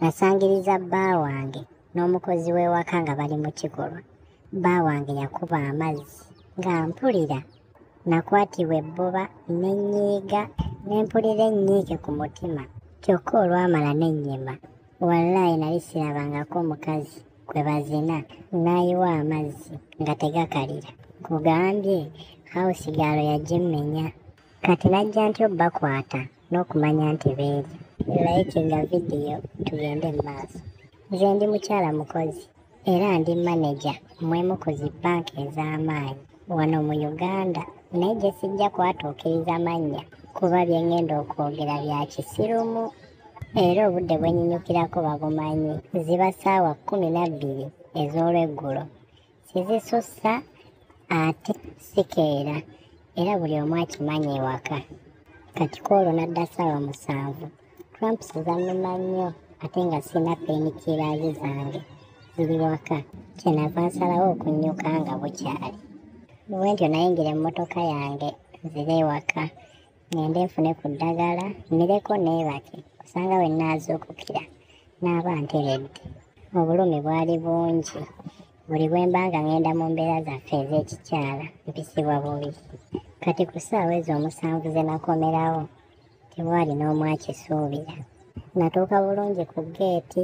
Nasangiriza bba wange n'omukozi w'ewaka nga bali mu kikolwa. Bba wange yakuba amazzi nga mpulira. Nakwatibwa ebbuba ne nnyiiga ne mpulira ennyiike ku mutima kyokka olwamala ne nnyima. Wallaayi nali sirabangako omukazi gwe bazina n'ayiwa amazzi nga tegakalira. Nkugambye hawusigaalo yagimmenya. Kati najja ntya obbakwata n'okumanya nti beerya. Likinga vidiyo tugende mu maaso. Nze ndi mukyala mukozi era ndi maneja mwemu ku zi bbanka ez'amaanyi wano mu Uganda, naye gye sijja kwatuukiriza mannya kuba bye ŋŋenda okwogera bya kisirumu era obudde bwe nnyinyukirako babumanyi. Ziba ssaawa 12 ez'olweggulo, sizisussa ate sikeera era buli omu akimanyi ewaka. Kati kwolwo nadda ssaawa 7, cramps zannuma nnyo ate nga sirina painkillers zange ziri waka, kyenava nsalawo okunnyuka nga bukyali. Bwe ntyo nayingira emmotoka yange nzire ewaka ŋŋende nfune ku ddagala mmireko neebake osanga we nnaazuukukira n'aba nteredde. Obulumi bwali bungi, buli bwe mba nga ŋŋenda mu mbeera zaffe ez'ekikyala mpisibwa bubi. Kati ku ssaawa ezo 7 ze nakomerawo tewaali n'omu akisuubira. Natuuka bulungi ku ggeeti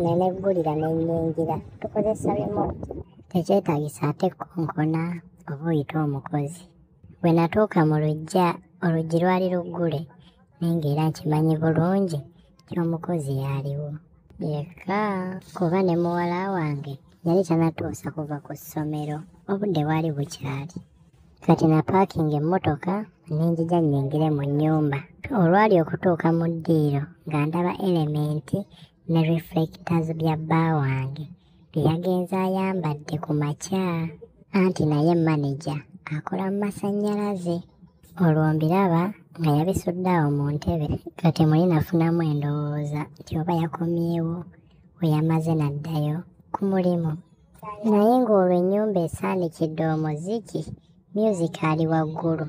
ne neggulira ne nnyingira. Tukozesa remote, tekyetaagisa ate konkona oba oyite omukozi. Bwe natuuka mu luggya, oluggi lwali luggule naye ng'era nkimanyi bulungi nti omukozi y'aliwo yekka, kuba ne muwala wange yali tannatuusa kuva ku ssomero, obudde bwali bukyali. Kati napaakinga emmotoka ne njija nnyingire mu nnyumba. Olwali okutuuka mu ddiiro nga ndaba elementi ne reflectors bya bba wange bye yagenze ayambadde ku makya, anti naye maneja akola mu masannyalaze. Olwo mbiraba nga yabisudde awo mu ntebe. Kati muli nafunamu endowooza nti oba yakomyewo we yamaze n'addayo ku mulimu. Naye ng'olwo ennyumba esaanikidde omuziki, music ali waggulu.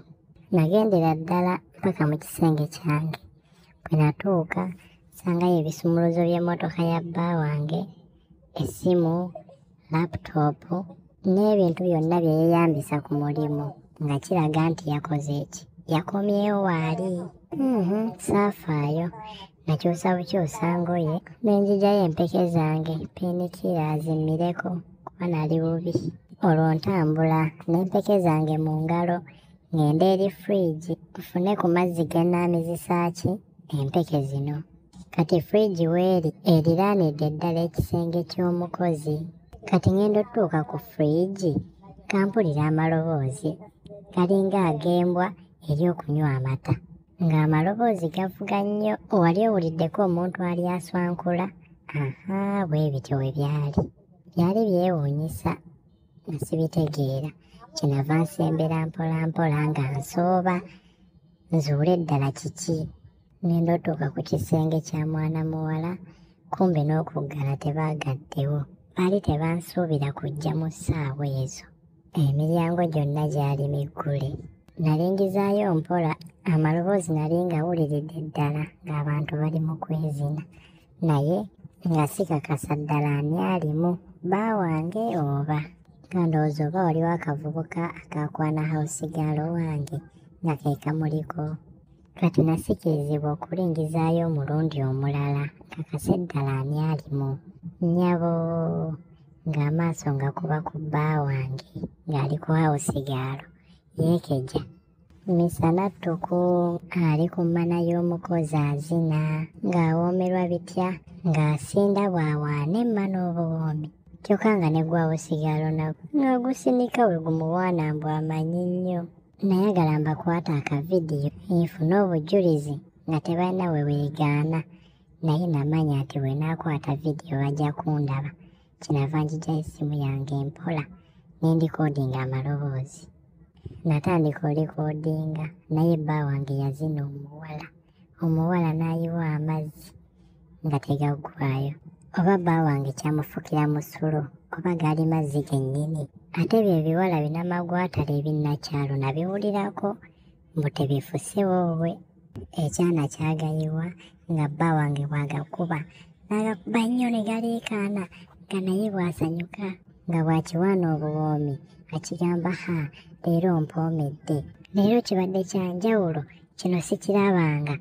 Nagendera ddala mpaka mu kisenge kyange. Bwe natuuka nsangayo ebisumuluzo by'emmotoka ya bba wange, essimu, laputoopu n'ebintu byonna bye yeeyambisa ku mulimu nga kiraga nti yakoze ki, yakomyewo waali. Saafaayo, nakyusa bukyusa ngoye ne nzigyayo empeke zange painkillers mmireko kuba nali bubi. Olwo ntambula n'empeke zange mu ngalo ŋŋende eri fridge nfune ku mazzi ge nnaamizisa ki empeke zino. Kati fridge weeri eriraanidde ddala ekisenge ky'omukozi. Kati ŋŋenda otuuka ku fridge nga mpulira amaloboozi galinga ag'embwa eri okunywa amata, ng'amaloboozi gavuga nnyo. Wali owuliddeko omuntu ali aswankula? Aha, bwe bityo bwe byali. Byali byewuunyisa nga sibitegeera. Kyenava nsembera mpola mpola nga nsooba nzuule ddala kiki. Ŋŋenda otuuka ku kisenge kya mwana muwala, kumbe n'okuggala tebaagaddewo. Baali tebansuubira kujja mu ssaawa ezo. Emiryango gyonna gyali miggule. Nalingizaayo mpola, amaloboozi nali ngawuliridde ddala ng'abantu bali mu kwezina, naye nga sikakasa ddala ani alimu, bba wange oba. Nga ndowooza oba waliwo akavubuka akakwana hawusigaalo wange nga ke kamuliko. Kati nasikirizibwa okulingizaayo omulundi omulala nkakase ddala ani alimu. Nnyabo ng'amaaso ngakuba ku bba wange ng'ali ku hawusigaalo yeekeja. Misana ttuku ali ku mmana y'omukozi azina ng'awoomerwa bitya, ng'asinda bw'awaana emmana obuwoomi. Kyokka nga ne gwawusigaalo nagwo nga gusinika we gumuwaana mbu amanyi nnyo. Nayagala mbakwate akavidiyo nfune obujulizi nga tebalina we weegaana, naye namanya nti bwe naakwata vidiyo bajja kundaba. Kyenava njigyayo essimu yange mpola ne ndikoodinga amaloboozi. Natandika olikoodinga naye bba wange yazina omuwala, omuwala n'ayiwa amazzi nga tegaggwaayo. Oba bba wange kyamufukira musulo oba gaali mazzi gennyini. Ate bye biwala binamagwatale ebinnakyalo nabiwulirako mbu tebifuse woobwe. Ekyana kyagayiwa nga bba wange bw'agakuba N'agakuba nnyo ne galeekaana nga naye bw'asanyuka nga bw'akiwaana obuwoomi akigamba, ha, leero mpoomedde, leero kibadde kya njawulo, kino sikirabanga.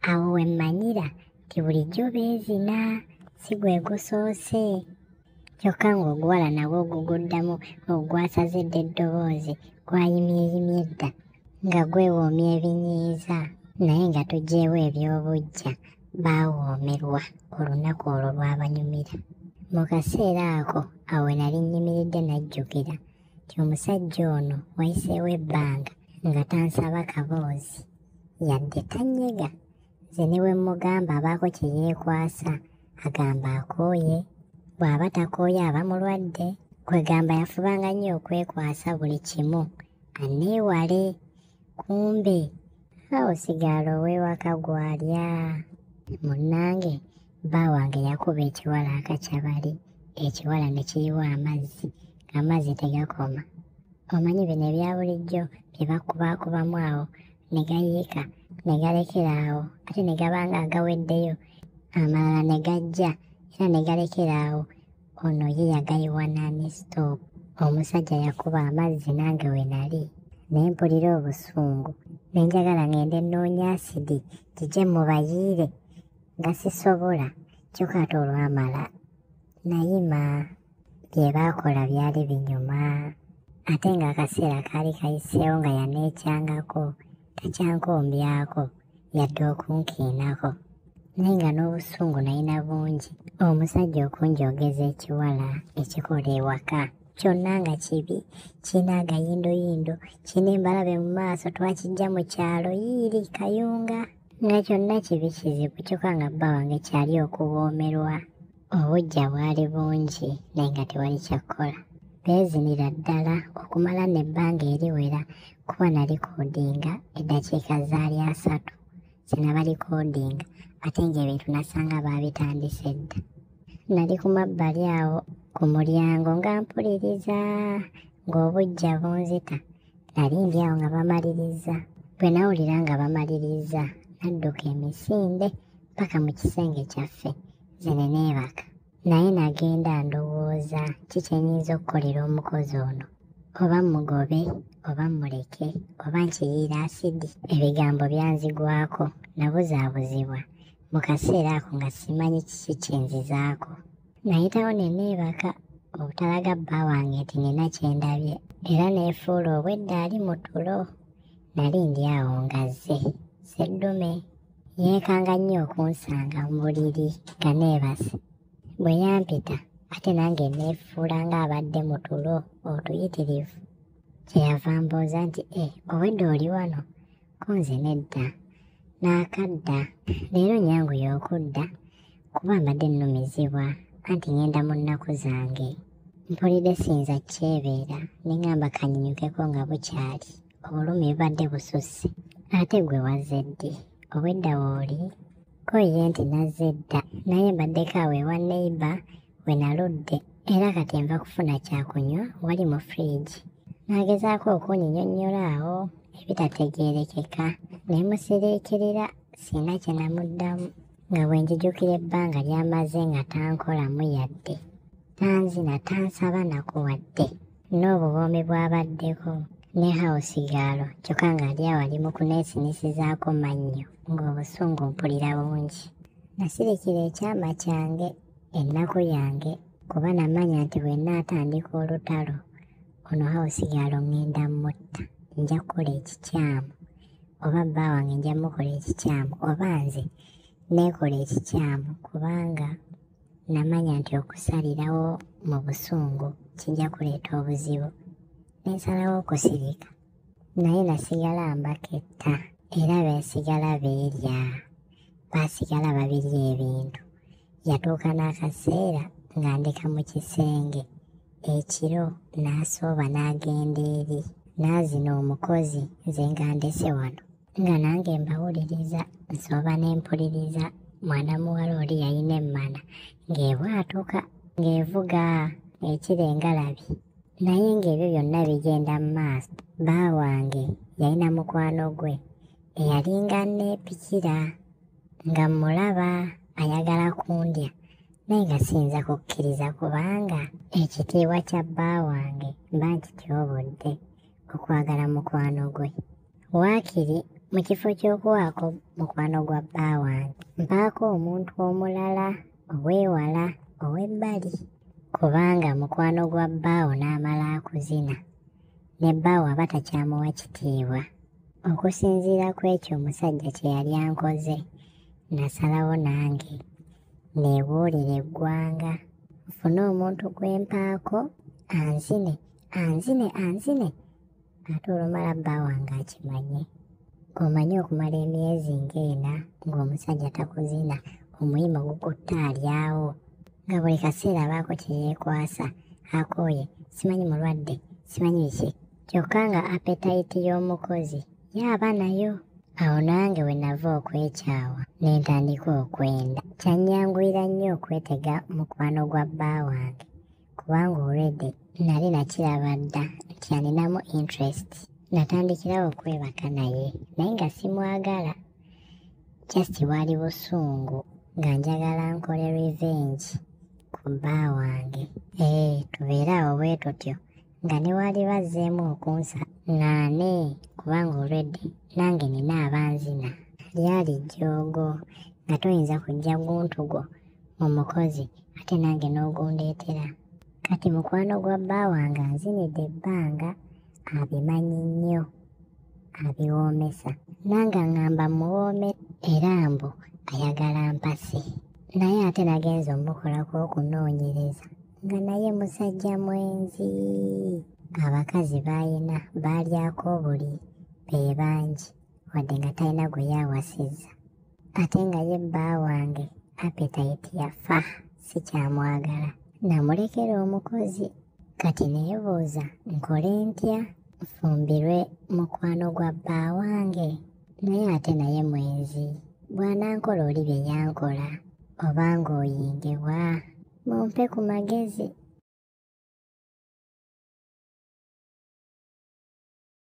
Awo we mmanyira nti bulijjo beezina, si gwe gusoose. Kyokka ng'oguwala nagwo guguddamu ogwasaze dda eddoboozi, gwayimyeyimye dda nga gwewoomya ebinyiiza. Naye nga tuggyeewo eby'obuggya, baawoomerwa olunaku olwo lwabanyumira. Mu kaseera ako awo we nali nnyimiridde najjukira nti omusajja ono wayiseewo ebbanga nga tansaba kaboozi yadde tanyega. Nze ne bwe mmugamba abaako kye yeekwasa agamba akooye, bw'aba takooye aba mulwadde. Kwegamba yafubanga nnyo okwekwasa buli kimu aneewale. Kumbe awo sigaala ow'ewaka gw'alya. Munnange bba wange yakuba ekiwala akakyabali, ekiwala ne kiyiwa amazzi, ng'amazzi tegakoma. Omanyi bino ebya bulijjo bye bakubaakubamu awo ne gayiika ne galekera awo, ate ne gaba nga agaweddeyo, amalala ne gajja era ne galekera awo. Ono ye yagayiwa nani-stop. Omusajja yakuba amazzi nange we nali ne mpulira obusungu, ne njagala ngende nnoonya asidi gije mubayiire nga sisobola. Kyokka ate olwamala nayima, bye baakola byali binyuma, ate ng'akaseera kaali kayiseewo nga yaneekyangako, takyankombyako yadde okunkiinako. Naye nga n'obusungu nalina bungi. Omusajja okunjogeza ekiwala ekikola ewaka kyonna nga kibi, kirina agayindoyindo, kirina embalabe mu maaso, twakijja mu kyalo yiiri Kayunga, nga kyonna kibi kizibu. Kyokka nga bba wange kyali okuwoomerwa. Obuggya bwali bungi naye nga tewali kyakkola. Beezinira ddala okumala n'ebbanga eriwera, kuba nalikodinga eddakiika zaali 3 sinabalikodinga, ate ng'ebintu nasanga baabitandise dda. Nali ku mabbali awo ku mulyango nga mpuliriza ng'obuggya bunzita. Nali ndi awo nga bamaliriza. Bwe nawulira nga bamaliriza, nadduka emisinde paka mu kisenge kyaffe, nze ne neebaka. Naye nagenda ndowooza ki kye nnyinza okukolera omukozi ono, oba mmugobe, oba mmuleke, oba nkiyiire asidi. Ebigambo byanzigwako, nabuzaabuzibwa mu kaseera ako nga simanyi kiki kye nzizaako. Nayitawo ne neebaka obutalaga bba wange nti nina kye ndabye, era neefuula obwedda ali mu tulo. Nali ndi awo nga zze seddume yeekanga nnyo okunsanga mu buliri nga neebase. Bwe yampita ate nange neefuula ng'abadde mu tulo otuyitirivu. Kyeyava mbuuza nti, obwedda oli wano? Ko nze nedda, n'akadda. Leero nnyanguye okudda kuba mbadde nnumizibwa, anti ngenda mu nnaku zange. Mpulidde siyinza kyebeera, ne ŋŋamba kannyinyukeko nga bukyali, obulumi bubadde bususse. Ate gwe wazze ddi? Obwedda w'oli? Ko ye nti nazze dda, naye mbaddeko awo ewa neighbor we naludde, era kati nva kufuna kyakunywa wali mu fridge. N'agezaako okunyinyonnyola awo ebitategeerekeka, ne musiriikirira sina kye namuddamu, nga bwe njijukira ebbanga ly'amaze nga tankolamu yadde, tanzina tansaba nakuwadde, n'obuwoomi bw'abaddeko ne hawusigaalo, kyokka ng'ali awo ali mu kuneesinisizaako mannyo ng'obusungu mpulira bungi. Nasirikira ekyama kyange, ennaku yange, kuba namanya nti bwe nnaatandika olutalo ono hawusigaalo ŋŋenda mmutta, nja kukola ekikyamu, oba bba wange nja mukola ekikyamu, oba nze neekola ekikyamu, kubanga namanya nti okusalirawo mu busungu kijja kuleeta obuzibu. Ne nsalawo okusirika, naye nasigala mbaketta, era beesigala beerya, baasigala babirya ebintu. Yatuuka n'akaseera nga ndeka mu kisenge ekiro, n'asooba n'agenda eri, n'azina omukozi nze nga ndese wano, nga nange mbawuliriza, nsooba ne mpuliriza. Mwana muwala oli yalina emmana ng'ebwatuka, ng'evuga ekiro engalabi. Naye ng'ebyo byonna bigenda mu maaso, bba wange yalina mukwano gwe eyalinga anneepikira, nga mmulaba ayagala kundya, Naye nga siyinza kukkiriza kubanga ekitiibwa kya bba wange mba nkityobodde okwagala mukwano gwe. Waakiri mu kifo ky'okuwaako mukwano gwa bba wange mpaako omuntu omulala ow'ewala ow'ebbali, kubanga mukwano gwa bbaawo n'amala akuzina ne bbaawo aba takyamuwa kitiibwa. Okusinziira ku ekyo omusajja kye yali ankoze, nasalawo nange neebuulire eggwanga nfune omuntu gwe mpaako anzine anzine anzine, ate olumala bba wange akimanye. Ng'omanyi okumala emyezi ng'ena ng'omusajja takuzina, omuyima gukutta alyawo, nga buli kaseera abaako kye yeekwasa, akooye, simanyi mulwadde, simanyi biki, kyokka nga appetite y'omukozi yaaba nayo. Awo nange we nava okwekyawa ne ntandika okwenda. Kyannyanguyira nnyo okwetega mukwano gwa bba wange kubanga already nali nakiraba dda nti alinamu interest. Natandikirawo okwebaka naye, naye nga simwagala, just bwali busungu nga njagala nkole revenge ku bba wange. Tubeere awo bwe tutyo nga ne waali bazzeemu okunsa ŋŋaane kubanga already nange nina abanzina. Lyali jjoogo nga toyinza kuggya guntu gwo mu mukozi ate nange n'ogundeetera. Kati mukwano gwa bba wange anzinidde ebbanga, abimanyi nnyo, abiwoomesa. Nange aŋŋamba muwoome era mbu ayagala mpase. Naye ate nagenze omukolako okunoonyereza nga naye musajja mwenzi. Abakazi b'ayina baalyako obuli be bangi wadde nga talina gwe yaawasizza. Ate nga ye bba wange appetite yafa, sikyamwagala. Namulekera omukozi. Kati neebuuza nkole ntya nfumbirwe mukwano gwa bba wange, naye ate naye mwenzi. Bw'anankola oli bye yankola, obanga oyingebwa, mumpe ku magezi.